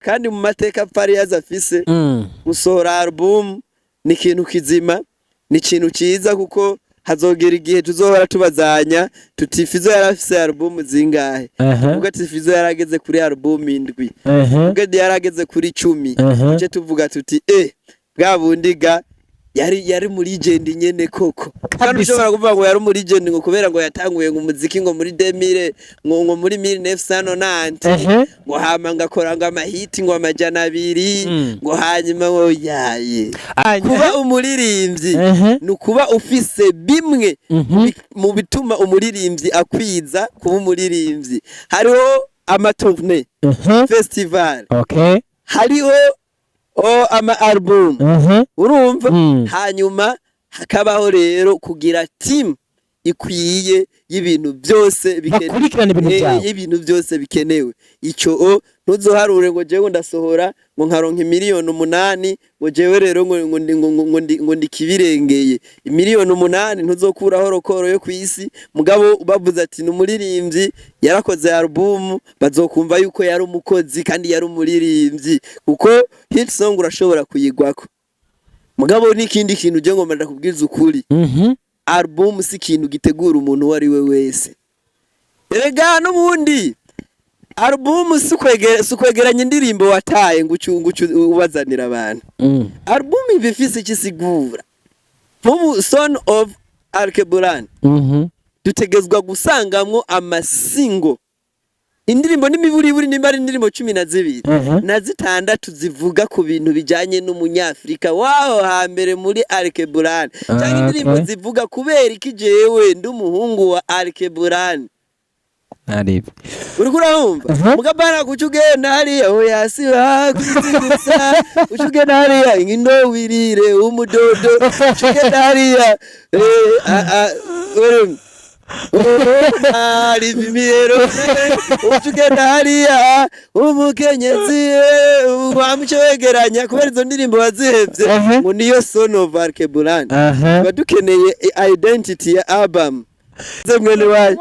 Kandi mu mateka Farious afise, gusohora album ni ikintu kizima, ni ikintu ciza, kuko hazogera igihe tuzohora tubazanya tuti: "Fizo yarafise album zingahe?" Tuvuga ati: "Fizo yarageze kuri album 7." Tuvuge yarageze kuri 10. Tuce tuvuga tuti: "Bwa bundi ga yari muri legend nyene koko." Kandi ushobora kuvuga ngo yari muri legend ngo kubera ngo yatanguye ngo umuziki ngo muri 2000, ngo muri 1990, ngo hama ngakora ngo amahiti ngo 200, ngo hanyuma ngo yaye. Kuba umuririmbyi ni ukuba ufise bimwe mu bituma umuririmbyi akwiza kuba umuririmbyi. Hariho ama tournées, festival, hariho ama album, urumva? Hanyuma hakabaho rero kugira team ikwiye y'ibintu byose Bakurikirana ibintu byawe. Y'ibintu byose bikenewe. Ico ntuzoharure ngo jewe ndasohora ngo nkaronka 8 miliyoni, ngo jewe rero ngo ndi kibirengeye 8 miliyoni. Ntuzokuraho record yo kwisi. Mugabo bavuze ati ni umuririmbyi yarakoze album, bazokumva yuko yari umukozi kandi yari umuririmbyi, kuko hit song urashobora kuyigwako. Mugabo n'ikindi kintu je ngomba ndakubwiza ukuri, album si ikintu gitegura umuntu uwo ari we wese. Erega n'ubundi album si ukwegeranya indirimbo wataye ngo ucu ubazanira abantu. Album iba ifise icyo isigura. Nk'ubu Son of Alkebulan, dutegezwa gusangamwo ama single, indirimbo n'imiburiburi, nimba ari indirimbo 12 na 6 zivuga ku bintu bijanye n'umunyafrika waho hambere muri Alkebulan, cyangwa indirimbo zivuga kubera iki jewe ndi umuhungu wa Alkebulan. Naribi. Uriko urahumva? Mugabana kuca ugenda hariya, oya si kwisi gusa, uca ugenda hariya indo wirire umudodo, uca ugenda hariya ari vimiyero, uca ugenda hariya umukenyezi wamuce wegeranya kubera izo ndirimbo wazihevye, ngo niyo Son of Alkebulan. Tuba dukeneye identity ya album. Ze mwene wacu,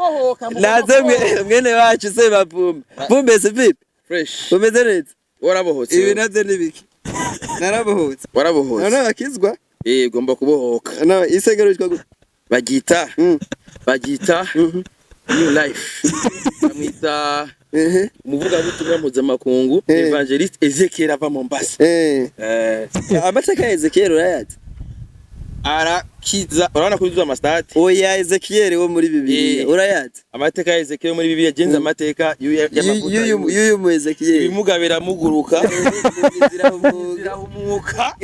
naze mwene wacu se bavumbe vumbe se vipi? Fresh. Umeze neza? Warabohotse. Ibi navyo ni biki? Narabohotse. Warabohotse. None abakizwa? Eh, ugomba kubohoka. No isengero yitwa gute? Bagita bagita New Life, bamwita umuvugabutumwa mpuzamakungu Evangeliste Ezekiel ava Mombasa. Amateka ya Ezekiel urayazi? Arakiza, urabona ko yuzuye amasitade. Oya, Ezekiel wo muri Bibiliya, urayazi? Amateka ya Ezekiel muri Bibiliya genze amateka y'amavuta. Y'uyu mu Ezekiel. Ibimuga biramuguruka. Zirahumuka. Zirahumuka.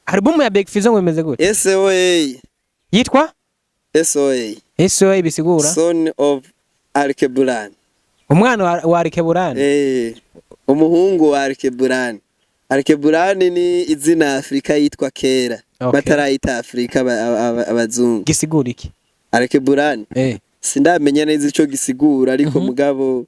Album ya Big Fizzo ngo imeze gute? SOA. Yitwa? SOA. SOA bisigura? Son of Alkebulan. Umwana wa Alkebulan. Eh, umuhungu wa Alkebulan. Alkebulan ni izina Afrika yitwa kera, batarayita Afrika abazungu. Gisigura iki? Alkebulan sindamenya neza ico gisigura, ariko mugabo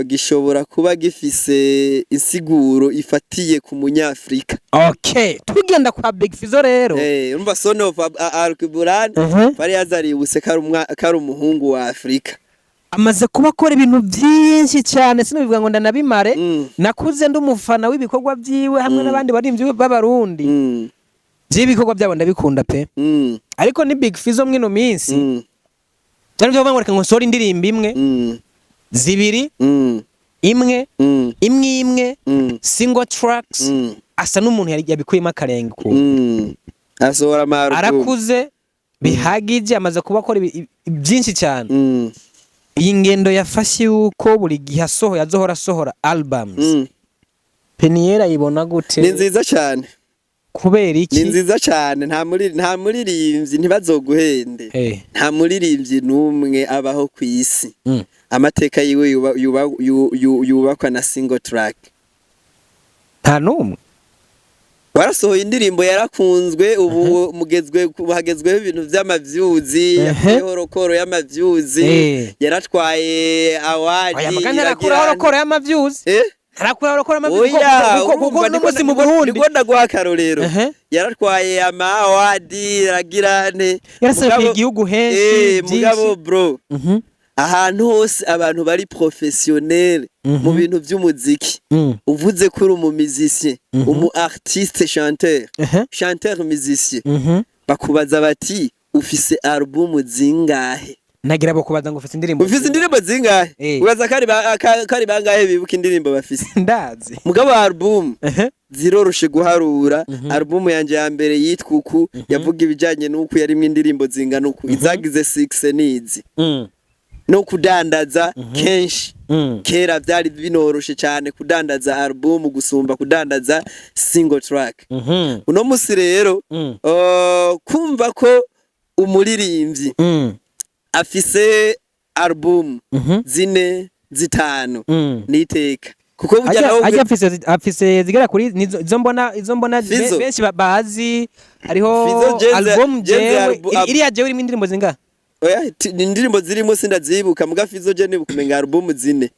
gishobora kuba gifise insiguro ifatiye ku munyafrika. Okay, tugenda kwa Big Fizzo rero. Eh, urumva Son of Alkebulan, bari yazaributse ko ari umuhungu wa Afrika. Amaze kuba akora ibintu byinshi cyane, sinabivuga ngo ndanabimare. Nakuze ndi umufana w'ibikorwa byiwe hamwe n'abandi barimvyi b'Abarundi. By'ibikorwa byabo ndabikunda pe. Ariko ni Big Fizzo mwino minsi, byari byo ngo reka ngo nsore indirimbo imwe, zibiri, imwe, imwe imwe, single tracks. Asa n'umuntu yabikuyemo akarenge ku Asohora ama album. Arakuze bihagije, amaze kuba akora byinshi cyane. Iyi ngendo yafashe yuko buri gihe asohoye azohora asohora albums, Peniel ayibona gute? Ni nziza cyane. Kubera iki? Ni nziza cyane. Nta muririmbyi, ntibazoguhende, nta muririmbyi n'umwe abaho ku isi amateka yiwe yubakwa na single track. Nta n'umwe. Warasohoye indirimbo yarakunzwe, ubu mugezwe hagezweho ibintu vy'amavyuzi, yakuyeho record y'amavyuzi, yaratwaye award. Oya, mugani arakuraho record y'amavyuzi. Eh? Ntarakura arakora ama Oya, kuko urumva no munsi mu Burundi. Niko ndaguha akarorero. Yaratwaye ama award, aragira ne. Yaraserukiye igihugu henshi, byinshi. Mugabo bro, ahantu hose abantu bari professionnel mu bintu by'umuziki, uvuze ko uri umu musicien, umu artiste chanteur, chanteur musicien, bakubaza bati: "Ufise album zingahe?" Nagira bo kubaza ngo ufise indirimbo. Ufise indirimbo zingahe? Ubaza kari bangahe bibuka indirimbo bafise? Ndazi. Mugabo album ziroroshe guharura. Album yanje ya mbere yitwa uku, yavuga ibijanye n'uku, yarimwo indirimbo zingana uku, izagize 6 nizi. No kudandaza kenshi, kera byari binoroshe cyane kudandaza album gusumba kudandaza single track. Uno musi rero, kumva ko umuririmbyi afise album zine, zitanu, niteka, kuko burya nawe Ajya afise zigera kuri izo mbona Fizo. benshi bazi hariho Fizo album Jenze jewe iriya jewe irimo indirimbo zingahe? Oya, indirimbo zirimo sindazibuka, muga Fizo je nibuka umenga album zine.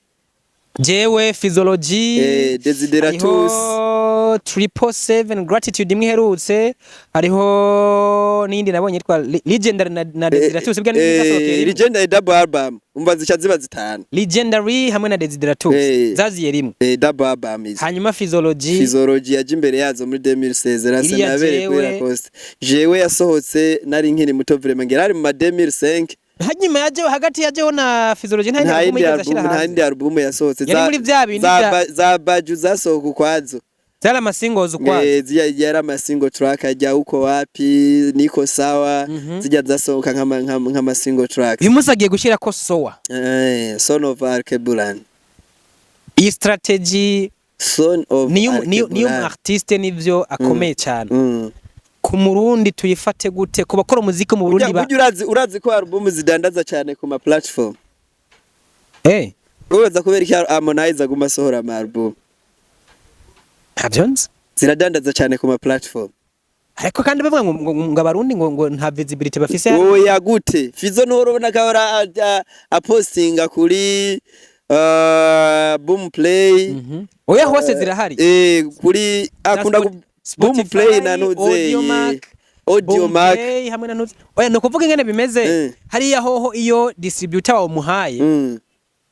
Jewe, Physiology, Desideratus. Hariho 777 Gratitude imwe iherutse, hariho n'iyindi nabonye yitwa Legendary na Desideratus bwa n'indi zasohokeye rimwe. Legendary double album, umva zica ziba zitanu. Legendary hamwe na Desideratus zaziye rimwe. Double album izo. Hanyuma Physiology. Physiology yaje imbere yazo muri 2016, rase Iriya nabere kuri jewe. Lacoste. Jewe yasohotse nari nkiri muto vraiment, ngera ari mu ma 2005. Hanyuma yajeho, hagati yajeho na Physiology nta Nta yindi album yindi yigeze album, ashira nta hanze. yindi album yasohotse. Yari muri vya bindi Za Baju zasohoka ukwazo. Zari ama singles ukwazo. Zirya yari ama single track, ajya uko wapi niko sawa, zijya zasohoka nk'ama single track. Uyu munsi agiye gushyirako Soa. Son of Alkebulan. Iyi strategy Son of niyo Alkebulan. artiste nivyo akomeye cyane. Ku Murundi tuyifate gute, ku bakora umuziki mu Burundi ba Burya urazi ko album zidandaza cyane ku ma platform? Uraza kubera iki Harmonize aguma asohora ama album? Ntabyo nzi. Ziradandaza cyane ku ma platform. Ariko kandi bavuga ngo abarundi ngo nta visibility bafise. Oya, gute? Fizo ntuhora ubona ko ahora apostinga kuri Boom Play? Oya, hose zirahari. Kuri akunda Boom Spotify, Play na nuze Audiomack, Audio Boom Mac. Play hamwe na nuze. Oya, ni ukuvuga ingene bimeze. Hariya hoho iyo distributor wamuhaye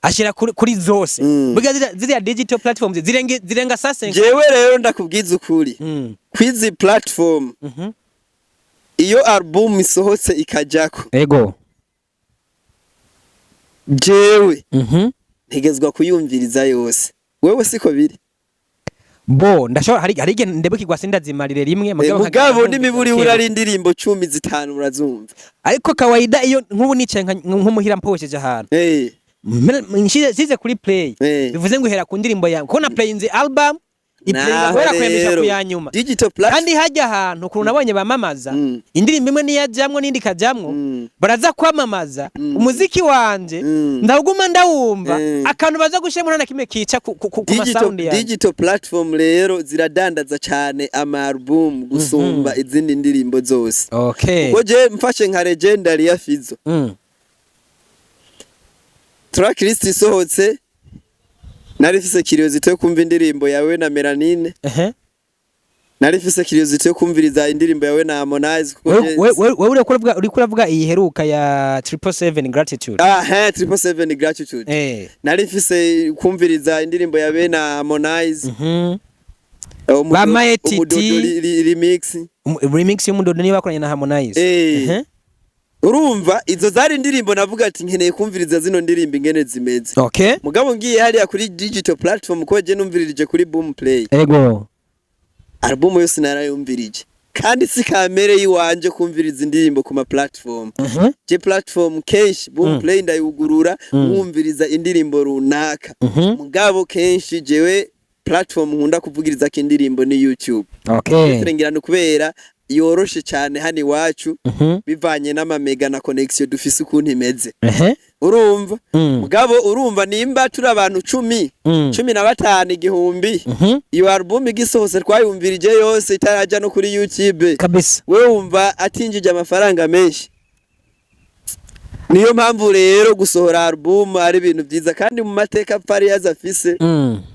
ashira kuri zose. Burya ziriya digital platforms zirenga sase. Jewe rero ndakubwiza ukuri, kwizi platform, iyo album isohotse ikajako, jewe ntegezwa kuyumviriza yose. Wewe siko biri? Bo ndashobora, hari igihe ndebukirwa sindazimarire rimwe. Mugabo nkagenda n'imiburi numva. urari indirimbo 10, 5 urazumva. Ariko kawaida iyo nk'ubu nicaye nk'umuhira mposheje ahantu, nshyize kuri play, bivuze ngo ihera ku ndirimbo yawe, kuko na playinze album iplayinga Naho guhera kuyamisha rero, ku ya nyuma. Digital platform. Kandi hajya ahantu ukuntu nabonye bamamaza, indirimbo imwe niyajamwo n'indi ikajamwo, baraza kwamamaza umuziki wanje, ndawuguma ndawumva, akantu baza gushiramo nta na kimwe kica ku Digital, ma sound yanjye. digital platform rero ziradandaza cyane ama album gusumba izindi ndirimbo zose. Ubwo je mfashe nka Legendary ya Fizo, tracklist isohotse, nari mfise curiosity yo kumva indirimbo yawe na Melanine. Nari mfise curiosity yo kumviriza indirimbo yawe na Harmonize, kuko Wewe uriko uravuga iyi heruka ya 777 Gratitude? Ah, he, 777 Gratitude. Nari mfise kumviriza indirimbo yawe na Harmonize. Ba Maye Titi. Umudodo remix. Remix y'umudodo niyo bakoranye na Harmonize. Urumva izo zari indirimbo navuga ati nkeneye kumviriza zino ndirimbo ingene zimeze. Mugabo ngiye hariya kuri digital platform, ko je numviririje kuri Boom Play, album yose narayumvirije, kandi si kamere yiwanje kumviriza indirimbo ku ma platform. Je platform kenshi Boom Play ndayugurura nkumviriza indirimbo runaka. Mugabo kenshi jewe platform nkunda kuvugirizako indirimbo ni YouTube. Ngira ni kubera yoroshe cyane hano iwacu, bivanye n'amamega na connection dufise ukuntu imeze. Urumva, mugabo urumva nimba turi abantu 10, 15, 1000, iyo album igisohotse twayumvirije yose itaraja no kuri YouTube. Kabisa. We wumva atinjije amafaranga menshi? Niyo mpamvu rero gusohora album ari ibintu byiza, kandi mu mateka Farious afise,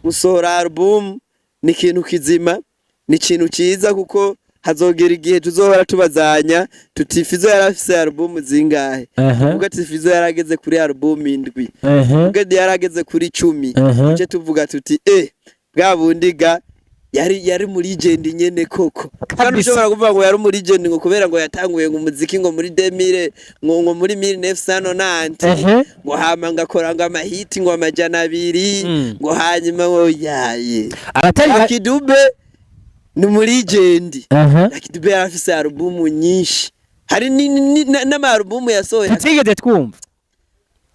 gusohora album ni ikintu kizima, ni ikintu cyiza, kuko hazogera igihe tuzohora tubazanya tuti: "Fizo yari afise album zingahe?" Tuvuga ati: "Fizo yarageze kuri album 7." Tuvuga ati: "Yarageze kuri 10." Tuce tuvuga tuti: "Bwa bundi ga yari muri legend nyene koko." Kandi ushobora kuvuga ngo yari muri legend ngo kubera ngo yatanguye ngo umuziki ngo muri 2000, ngo muri 1990, ngo hama ngakora ngo amahiti ngo 200, ngo hanyuma ngo yaye. Abatari Lucky Dube ni muri legend. Lucky Dube yari afise album nyinshi, hari n'ama album yasohoye tutigeze twumva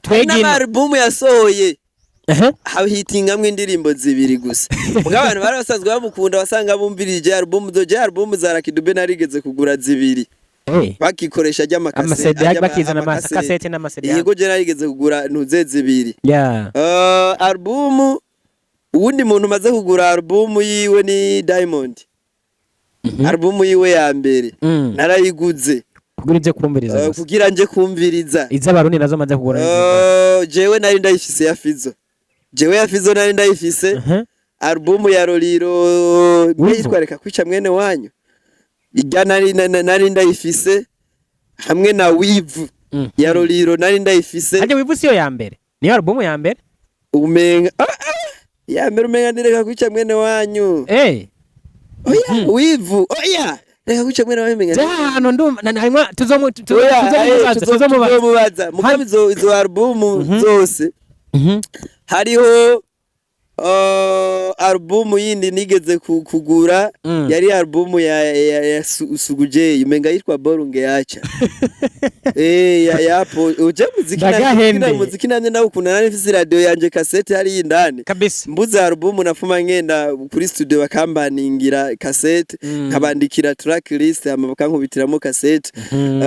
hari twegino. N'ama album yasohoye hahitingamwo indirimbo zibiri gusa, muga abantu bari basanzwe bamukunda wasanga bumvirije album zo. Je album za Lucky Dube narigeze kugura zibiri, bakikoresha Amasede, ajya bakizana amakasete. amakasete n'amasede. Yego, je narigeze kugura ntuze zibiri. Album, uwundi muntu umaze kugura album yiwe ni Diamond. Album yiwe ya mbere narayiguze. Kugira ibyo kumviriza gusa. Kugira nje kumviriza. Iz'abarundi nazo maze kugura. Jewe nari ndayifise ya Fizo, jewe ya Fizo nari ndayifise. Album ya Roriro Wivu. yitwa "Reka kwica mwene wanyu", ijya nari ndayifise hamwe na "Wivu" ya Roriro nari ndayifise. Hajya "Wivu" siyo ya mbere, niyo album ya mbere? Umenga ya mbere umenga ni "Reka kwica mwene wanyu". Oya, "Wivu", oya, "Reka kwica mwene wanyu" umenga Hano ndumva harimwo tuzomu Oya, tuzomubaza, tuzomubaza. tuzomubaza. Mugabo izo album zose, hariho album yindi nigeze kugura, yari album ya Sugujey, umenga yitwa "Borunge Yacha". Ya yapo uje muziki na Ndagahende. muziki nanje ndawukunda, nari mfise radio yanje kasete hari indani. Mbuze album nafuma ngenda kuri studio bakambaningira kasete, nkabandikira track list, hama bakankubitiramo kasete.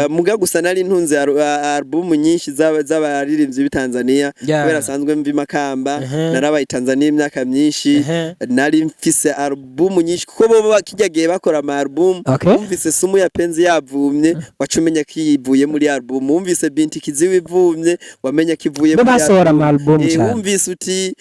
Muga gusa nari ntunze album nyinshi z'abaririmbyi b'i Tanzania, kubera asanzwe mvi Makamba. Narabaye Tanzania imyaka myinshi. Nari mfise album nyinshi kuko bo kijya gihe bakora ama album. Wumvise "Sumu ya Penzi" yavumye, waca umenya ko ivuye muri album. Wumvise "Binti Kiziwi" ivumye, wamenya ko ivuye Bo muri basohora ama album cane. Wumvise uti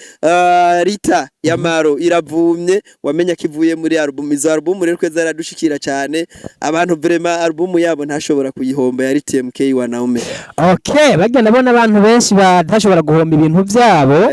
"Rita ya Maro" iravumye, wamenya ko ivuye muri album. Izo album rero twe zaradushikira cyane. Abantu vraiment album yabo ntashobora kuyihomba, yari TMK Wanaume. Okay, bagenda ndabona abantu benshi badashobora guhomba ibintu byabo.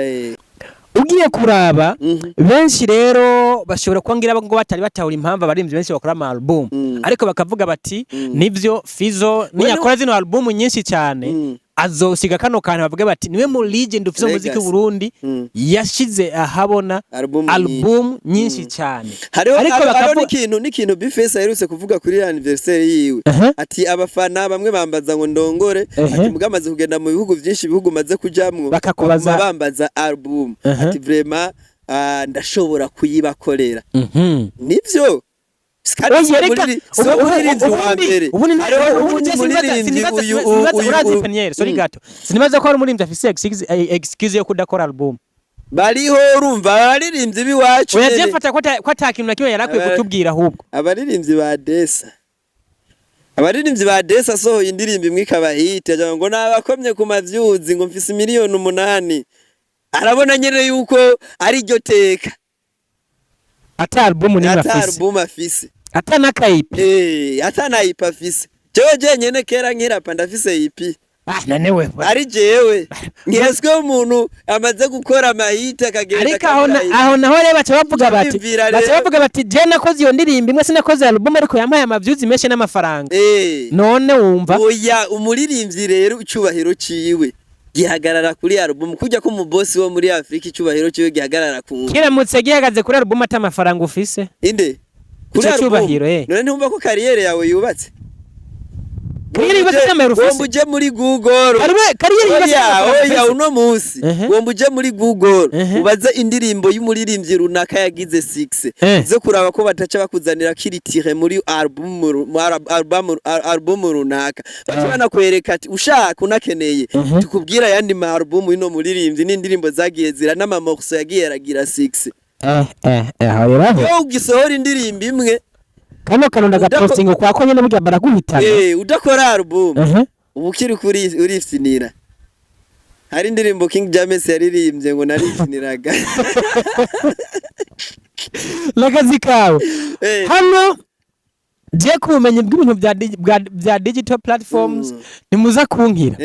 Ugiye kuraba, benshi rero bashobora kuba ngira ngo batari batahura impamvu abaririmbyi benshi bakora ama album, ariko bakavuga bati: "Nivyo, Fizo niyakora zino album nyinshi cyane, azosiga kano kantu", bavuge bati: "Niwe mu legend ufise umuziki Legacy. w'Uburundi yashize ahabona Album nyinshi. album nyinshi cyane." Hariho Ariko hariho n'ikintu Bface aherutse kuvuga kuri anniversaire yiwe, ati: "Abafana bamwe bambaza ngo ndongore", ati: "Mugamaze kugenda mu bihugu byinshi, ibihugu maze kujamwo Bakakubaza. baguma bambaza album." Ati: "Vraiment, ndashobora kuyibakorera." Nivyo. Kandi Oya, si reka, si umuririmbyi wa mbere. Hariho ubundi uwundi muririmbyi uyu sinibaza, uyu urazi Peniel, sorry gato, sinibaza ko hari umuririmbyi afise excuse yo kudakora album. Bariho, urumva abaririmbyi b'iwacu Oya, nyene. je mfata ko ata kintu na kimwe yari akwiye kutubwira ahubwo. Abaririmbyi ba Desa, abaririmbyi ba Desa asohoye indirimbo imwe ikaba hit, agira ngo nabakomye ku mavyuzi, ngo mfise 8 miliyoni, arabona nyene yuko ari ryo teka. Ata album nimwe Ata afise. album afise. Ata n'aka EP. Ata na EP afise. Jewe jenyene kera nkirapa ndafise EP. Ah, none we Ari jewe nkeswe umuntu amaze gukora amahiti akagenda Ariko aho akabura aho naho rero baca bavuga bati Ndiyumvira baca rero. bavuga bati: "Je nakoze iyo ndirimbo imwe, sinakoze album, ariko yampaye amavyuzi menshi n'amafaranga." None wumva Oya, umuririmbyi rero icubahiro ciwe gihagarara kuri album, kujya ko umubosi wo muri Afrika icubahiro ciwe gihagarara ku Kiramutse gihagaze kuri album ata amafaranga ufise? Inde kuri Ico album? cubahiro, eh. None ntumva ko carrière yawe yubatse? Carrière yubatse ata mahera ufise? Womba uje muri Google. Carrière yubatse Oya, ata mafaranga oya, ufise? uno munsi womba uje muri Google, ubaze indirimbo y'umuririmbyi runaka yagize 6, uze kuraba ko bataca bakuzanira kiritire muri album album runaka, baca banakwereka ati: "Ushaka unakeneye tukubwira ayandi ma album y'uno muririmbyi n'indirimbo zagiye zira n'amamorceau yagiye aragira 6." Aho rero aho Iyo ugisohora indirimbo imwe kano kantu ndagapostinga kwa ko nyene burya baraguhitana. Udakora album, Ubu ukiri kuri urifinira. Hari indirimbo King James yaririmbye ngo narifiniraga. N'akazi kawe. Hano je ku bumenyi bw'ibintu bya digital platforms, ntimuza kunkira.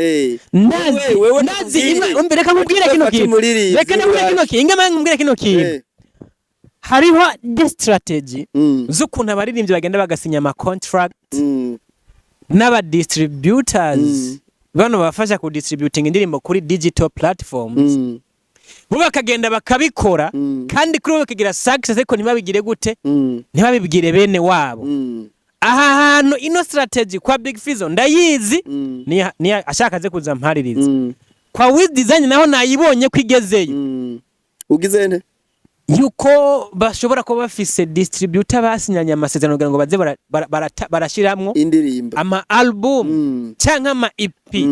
Ndazi Wewe ndazi nakubwire. Umve, reka nkubwire kino Ufata kintu. umuririmbyi Reka ndakubwire kino kintu, ingama nkubwire kino kintu. Hariho the strategy z'ukuntu abaririmbyi bagenda bagasinya ama contract n'aba distributors, bano bafasha ku distributing indirimbo kuri digital platforms, bo bakagenda bakabikora, kandi kuri bo bakagira success, ariko ntibabigire gute? Ntibabibwire bene wabo. Aha hantu ino strategy kwa Big Fizzo ndayizi. Niya ashaka aze kuza mpaririza. Kwa Wiz Design naho nayibonye ko igezeyo. Ugize nte? Yuko bashobora kuba bafise distributor basinyanye amasezerano kugira ngo baze barashiramwo indirimbo, ama album canke ama EP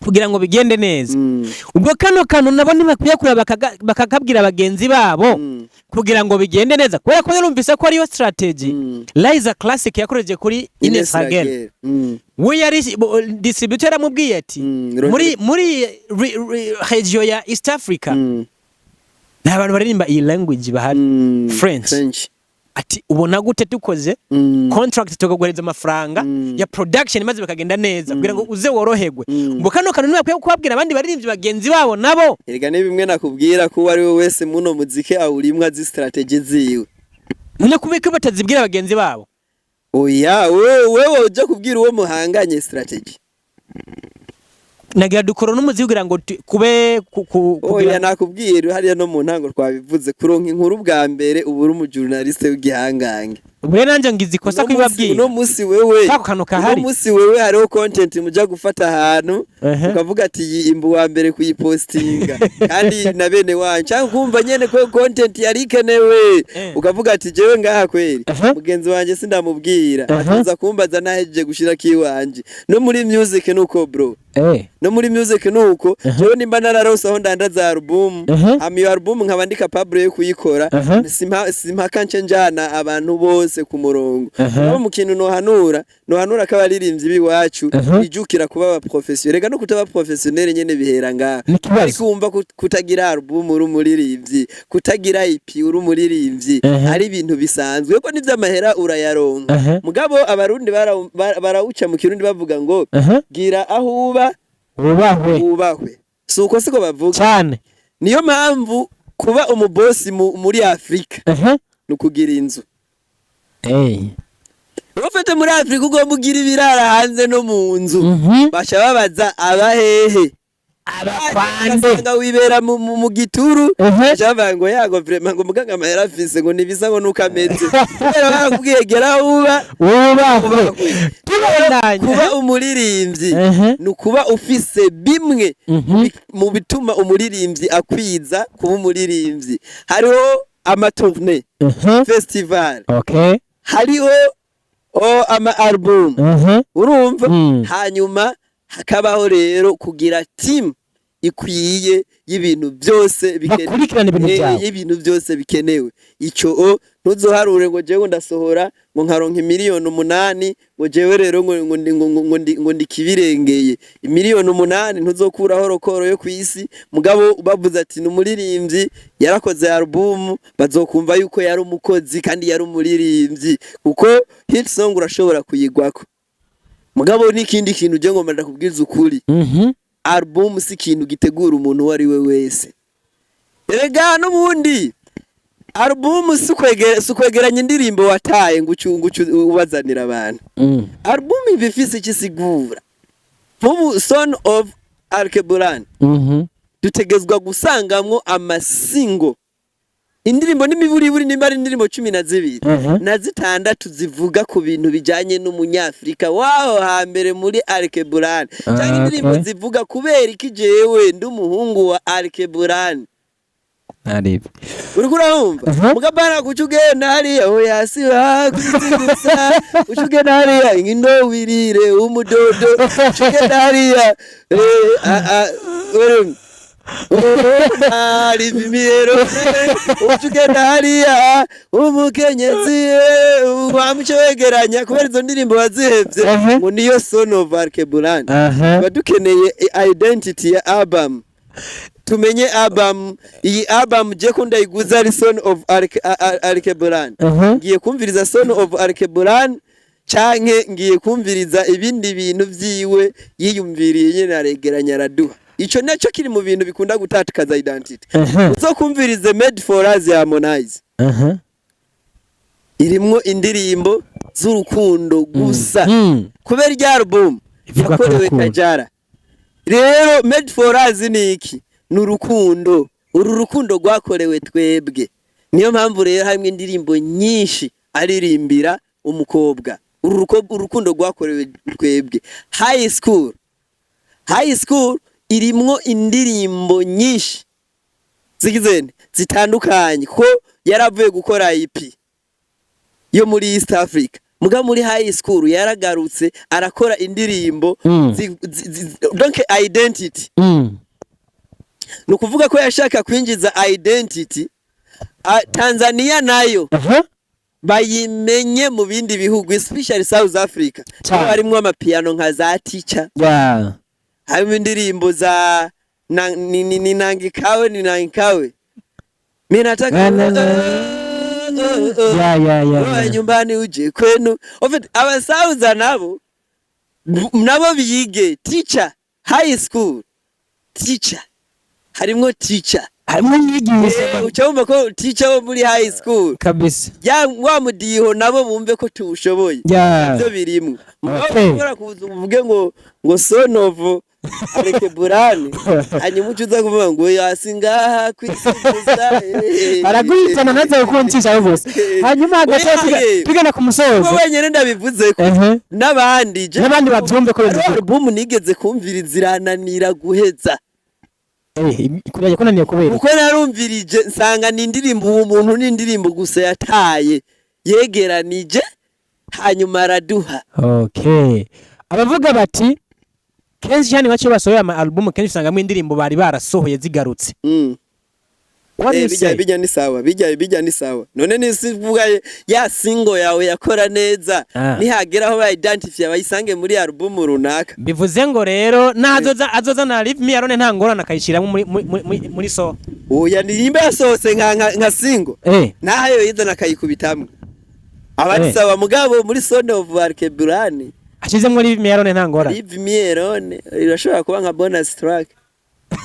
kugira ngo bigende neza. Ubwo kano kantu nabo ntibakwiye kureba bakakabwira bagenzi babo kugira ngo bigende neza, kubera ko yarumvise ko ariyo strategy Liza Classic yakoreje kuri Ines Hagel. Hagel. We yari distributor yaramubwiye ati muri region ya East Africa nta bantu baririmba iyi language bahari, French. French. Ati ubona gute dukoze contract, tukaguhereza amafaranga ya production, maze bikagenda neza kugira ngo uze woroherwe? Ubwo kano kantu ntibakwiye kubabwira abandi baririmbyi bagenzi babo nabo? Erega ni bimwe nakubwira ko uwo ari we wese muno muziki awurimwo azi strategy ziwe. None kubika batazibwira bagenzi babo? Oya, wewe uja kubwira uwo muhanganye strategy? Nagira dukora n'umuziki kugira ngo kube Oya, nakubwiye hariya no mu ntango twabivuze, kuronka inkuru bwa mbere uba uri umujournaliste w'igihangange. Ubwo rero nanjye ngize ikosa kubibabwira. Uno munsi wewe Kako kantu kahari. Uno munsi wewe hariho content muja gufata ahantu, ukavuga ati iyi imbu wa mbere kuyipostinga, kandi na bene wanyu, cyangwa ukumva nyene ko content yari ikenewe, ukavuga ati jewe ngaha kweri, mugenzi wanje sindamubwira, atuza kumbaza nahejeje gushira kiwanje. No muri music nuko, bro. No muri music nuko. Jewe nimba nararose aho ndandaza album, hama iyo album nkaba ndi capable yo kuyikora, simpaka nce njana abantu bose ku murongo. Nabo mu kintu nohanura ko abaririmbyi b'iwacu bijukira kuba aba professionnel. Rega no kutaba professionnel nyene bihera ngaha. N'ikibazo. Ariko wumva kutagira album uri umuririmbyi, kutagira EP uri umuririmbyi, ari ibintu bisanzwe, ko n'ivy'amahera urayaronka. Mugabo abarundi barawuca mu Kirundi bavuga ngo gira aho uba wubahwe. Wubahwe. Si uko siko bavuga? Cyane. Niyo mpamvu kuba umubosi muri Afurika ni ukugira inzu. Ufite muri Afurika ugomba ugira ibirara hanze no mu nzu. Baca babaza abahehe? Abakwande. Ugasanga wibera mu gituru. Baca bavuga ngo yago vraiment, ngo muganga amahera afise, ngo nibisa, ngo nuko ameze, kubera barakubwiye gera aho uba wubahwe. Tubandanye. Kuba umuririmbyi ni ukuba ufise bimwe mu bituma umuririmbyi akwiza kuba umuririmbyi. Hariho ama tournées, festival, hariho ama album, urumva? Hanyuma hakabaho rero kugira team ikwiye y'ibintu byose Bakurikirana ibintu byawe. Y'ibintu byose bikenewe. Ico ntuzoharure ngo jewe ndasohora ngo nkaronka 8 miliyoni, ngo jewe rero ngo ndi kibirengeye. 8 miliyoni ntuzokuraho record yo kwisi. Mugabo bavuze ati ni umuririmbyi yarakoze album, bazokumva yuko yari umukozi kandi yari umuririmbyi, kuko hit song urashobora kuyigwako. Mugabo n'ikindi kintu je ngomba ndakubwiza ukuri, album si ikintu gitegura umuntu uwo ari we wese. Erega n'ubundi album si ukwegeranya indirimbo wataye ngo ucu ubazanira abantu. Album iba ifise icyo isigura. Nk'ubu Son of Alkebulan, dutegezwa gusangamwo ama single, indirimbo n'imiburiburi, nimba ari indirimbo 12 na 6 zivuga ku bintu bijanye n'umunyafrika waho hambere muri Alkebulan, cyangwa indirimbo zivuga kubera iki jewe ndi umuhungu wa Alkebulan. Arebe. Uriko urumva? Mugabana kuca ugenda hariya, oya si kwisi gusa, uca ugenda hariya inkino wirire umudodo, uca ugenda hariya urumva? Leave me alone, uca ugenda hariya umukenyezi wamuce wegeranya kubera izo ndirimbo wazihevye, ngo niyo Son of Alkebulan. Tuba dukeneye identity ya album, tumenye album iyi album je ko ndayiguza ari Son of Alkebulan. Ngiye kumviriza Son of Alkebulan canke ngiye kumviriza ibindi bintu vyiwe yiyumviriye nyene aregeranya araduha? Ico naco kiri mu bintu bikunda gutakaza identity. Uzokumvirize Made for Us ya Harmonize, irimwo indirimbo z'urukundo gusa, kubera irya album Ivuga ku yakorewe rukundo. Kajara. Rero Made for Us ni iki? Ni urukundo, uru rukundo rwakorewe twebwe. Niyo mpamvu rero harimo indirimbo nyinshi aririmbira umukobwa, uru urukundo rwakorewe twebwe. High School, High School irimwo indirimbo nyinshi zigizene zitandukanye, ko yaravuye gukora EP yo muri East Africa, muga muri High School yaragarutse arakora indirimbo donc identity. Ni ukuvuga ko yashaka kwinjiza identity. Tanzania nayo bayimenye mu bindi bihugu, especially South Africa. Cyane. Aho harimwo amapiano nka za Teacher, harimo indirimbo za na, ni nangikawe ni nangikawe mimi nataka Na, na, na. Ya. Wewe nyumbani uje kwenu. En fait, abasauza nabo biyige Teacher, High School, Teacher, harimwo Teacher. Harimo inyigisho. Uca wumva ko Teacher wo muri High School ya wa mudiho nabo bumve ko tuwushoboye. Ibyo birimwo. Mugabo ushobora kuza uvuge ngo Son of Alkebulan, hanyuma uca uza kuvuga ngo yasi ngaha kwisi gusa. Araguhitana ntaze kukuncisha gusa, hanyuma hagati Oya, tugana ku musozo. Kuba wenyine ndabivuze ko n'abandi N'abandi babyumve ko bimeze. Album nigeze kumviriza irananira guheza. Kurajya kunaniye kubera? Kuko narumvirije nsanga ni indirimbo, uwo muntu ni indirimbo gusa yataye yegeranije hanyuma araduha. Okay, abavuga bati kenshi cyane iwacu iyo basohoye ama album, kenshi usangamo indirimbo bari barasohoye zigarutse. What do you Bijya say? Bijya ni sawa, bijya ni sawa. None nisivuga ya single yawe yakora neza, nihagera aho bayidentify bayisange muri album runaka. Bivuze ngo rero nazoza azoza na Leave Me Alone nta ngorane, akayishyiramo muri so. Oya, nimba yasohotse nka single, nahayo yizana akayikubitamwe abari sawa. Mugabo muri Son of Alkebulan Ashyizemo Leave Me Alone nta ngorane. Leave Me Alone irashobora kuba nka bonus track.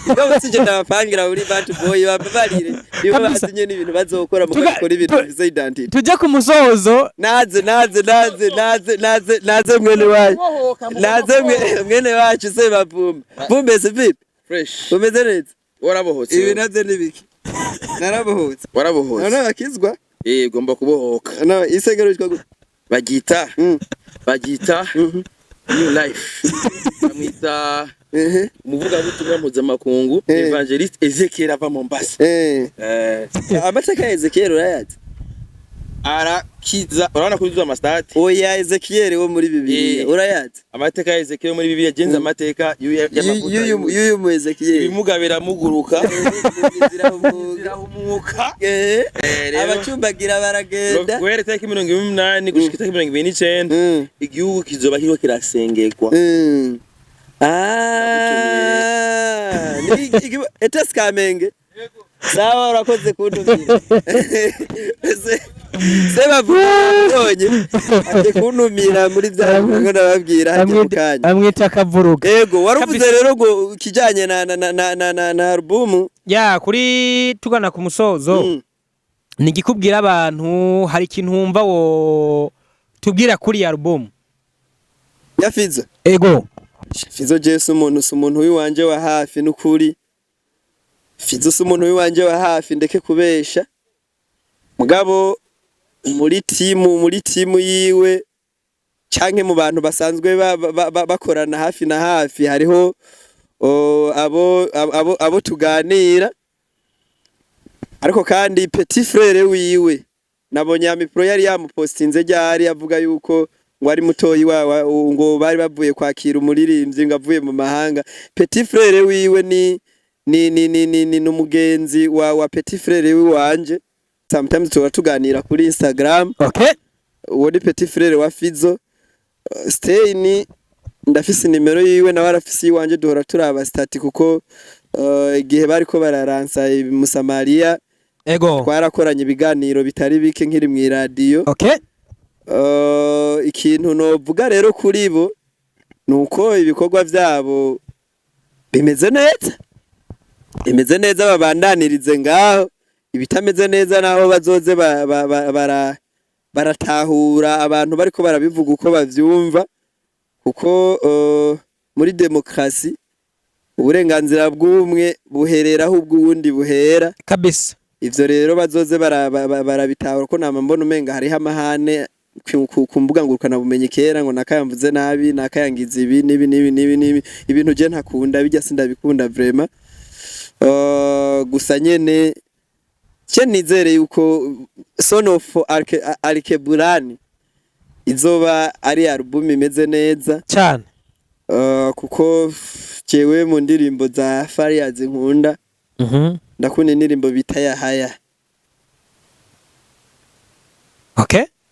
Mugabo sije ndabapangira muri Bad Boy, bababarire niba bazinye n'ibintu bazokora mu gukora ibintu bifise identity. Tujye ku musozo. Naze naze naze naze naze naze mwene wacu, naze mwene wacu se bavumba vumbese vipi? Fresh. Umeze neza? Warabohotse. Ibi navyo nibiki? Narabohotse. Warabohotse. None bakizwa? Eh, ugomba kubohoka. No isengero yitwa gute? Bagita bagita New Life, bamwita umuvugabutumwa mpuzamakungu Evangeliste Ezekiel ava Mombasa. Amateka ya Ezekiel urayazi? Arakiza, urabona ko yuzuye amasitade. Oya, Ezekiel wo muri Bibiliya, urayazi? Amateka ya Ezekiel muri Bibiliya, genze amateka y'amavuta. Y'uyu mu Ezekiel. Ibimuga biramuguruka. Zirahumuka. Zirahumuka. Rero Abacumbagira baragenda. Guhera itariki 28 gushika itariki 29, igihugu kizoba kiriko kirasengerwa. Ah, ni ETS Kamenge. Sawa, urakoze kuntumira. Se bavuga ati kuntumira muri bya ngo ndababwira hajya mu kanya. Amwita akavuruga. Ego, waruvuze Kabisa. rero ngo kijanye na album. Ya, kuri tugana ku musozo, ni igikubwira abantu, hari ikintu wumva wo tubwira kuri iyi album? Ya Fizo. Ego. Fizo je si umuntu w'iwanje wa hafi n'ukuri. Fizo si umuntu w'iwanje wa hafi, ndeke kubesha. Mugabo muri timu yiwe canke mu bantu basanzwe bakorana hafi na hafi, hariho abo tuganira. Ariko kandi petit frère wiwe nabonye Amipro yari yamupostinze ryari, avuga yuko ngo ari mutoyi ngo bari bavuye kwakira umuririmbyi ngo avuye mu mahanga. Petit frère wiwe ni Ni numugenzi wa petit frère wiwanje. Sometimes tuba tuganira kuri Instagram. Uwo ni petit frère wa Fizo. Stein ndafise nimero yiwe, nawe arafise iwanje, duhora turaba statut kuko igihe bariko bararansa Musamariya twarakoranye ibiganiro bitari bike nkiri mw'iradiyo. Ikintu novuga rero kuri bo nuko ibikorwa vyabo bimeze neza, bimeze neza, babandanirize ngaho. Ibitameze neza naho bazoze baratahura abantu bariko barabivuga uko bavyumva, kuko muri demokrasi uburenganzira bw'umwe buhereraho ubw'uwundi buhera. Ivyo rero bazoze barabitahura, ko nama mbona umenga hariho amahane ku mbuga ngurukana bumenyi kera, ngo nakayamvuze nabi, nakayangiza ibi n'ibi n'ibi n'ibi n'ibi, ibintu je ntakunda bijya, sindabikunda vraiment. Gusa nyene ce nizere yuko Son of Alkeburani izoba ari album imeze neza. Kuko jewe mu ndirimbo za Farious nkunda, ndakunda indirimbo bita Yahaya.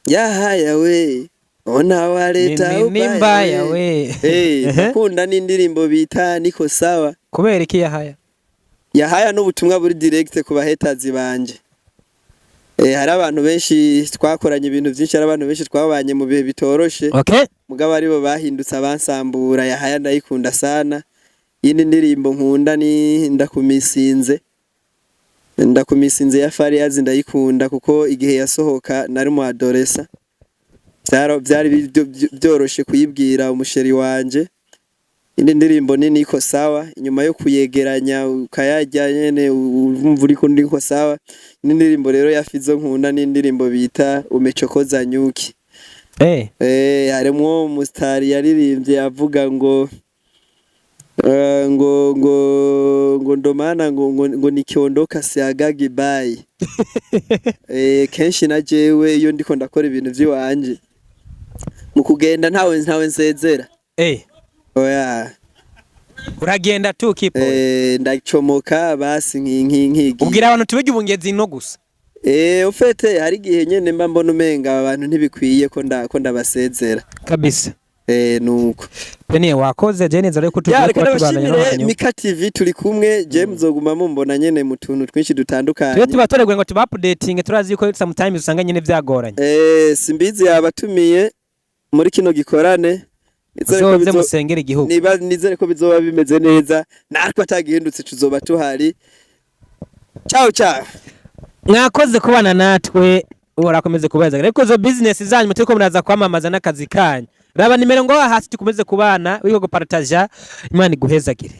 Yahaya we ona waleta Ni ubaya mbaya we. We. Ndakunda n'indirimbo bita Niko Sawa. Kubera iki Yahaya? Yahaya n'ubutumwa buri direct ku bahetazi banje. Hari abantu benshi twakoranye ibintu byinshi, hari abantu benshi twabanye mu bihe bitoroshe, mugabo aribo bahindutse abansambura. Yahaya ndayikunda sana. Yindi ndirimbo nkunda ni Ndakumisinze. Ndakumisinze ya Farious ndayikunda kuko igihe yasohoka nari mu adolescent. Byari byoroshe kuyibwira umusheri wanje. Indi ndirimbo ni Niko Sawa, inyuma yo kuyegeranya ukayarya nyene urumva uriko niko sawa. Indi ndirimbo rero ya Fizo nkunda ni indirimbo bita Umechokoza Nyuki. Harimwo umusitari yaririmbye avuga ngo ngo ndomana ngo nikiondoka siagagi bye. Kenshi na jewe iyo ndiko ndakora ibintu vy'iwanje mu kugenda ntawe nsezera. Oya. Uragenda tu kipo. Ndacomoka basi nki Ubwira abantu tubige ubungezi no gusa. Ufete hari igihe nyene mba mbona umenga aba bantu ntibikwiye ko ndabasezera. Nuko. Peniel, wakoze, je neza reko Ya, tugiye reka kuba tubandanya ndabashimire n'abanyu. Mika TV, turi kumwe, je muzoguma mumbona nyene mu tuntu twinshi dutandukanye. Twe tuba toreguye ngo tuba updating, turazi ko sometimes usanga nyene vyagoranye. Simbizi yabatumiye muri kino gikorane. Nizere ko Uzoze musengera igihugu. Niba nizere ko bizoba bimeze neza, natwe atagihindutse tuzoba tuhari. Ciao ciao. Mwakoze kubana natwe, urakomeze kubeza. Ariko izo business zanyu turiko muraza kwamamaza n'akazi kanyu. Raba nimero ngo hasi tukomeze kubana, wiko gupartaja, Imana iguhezagire.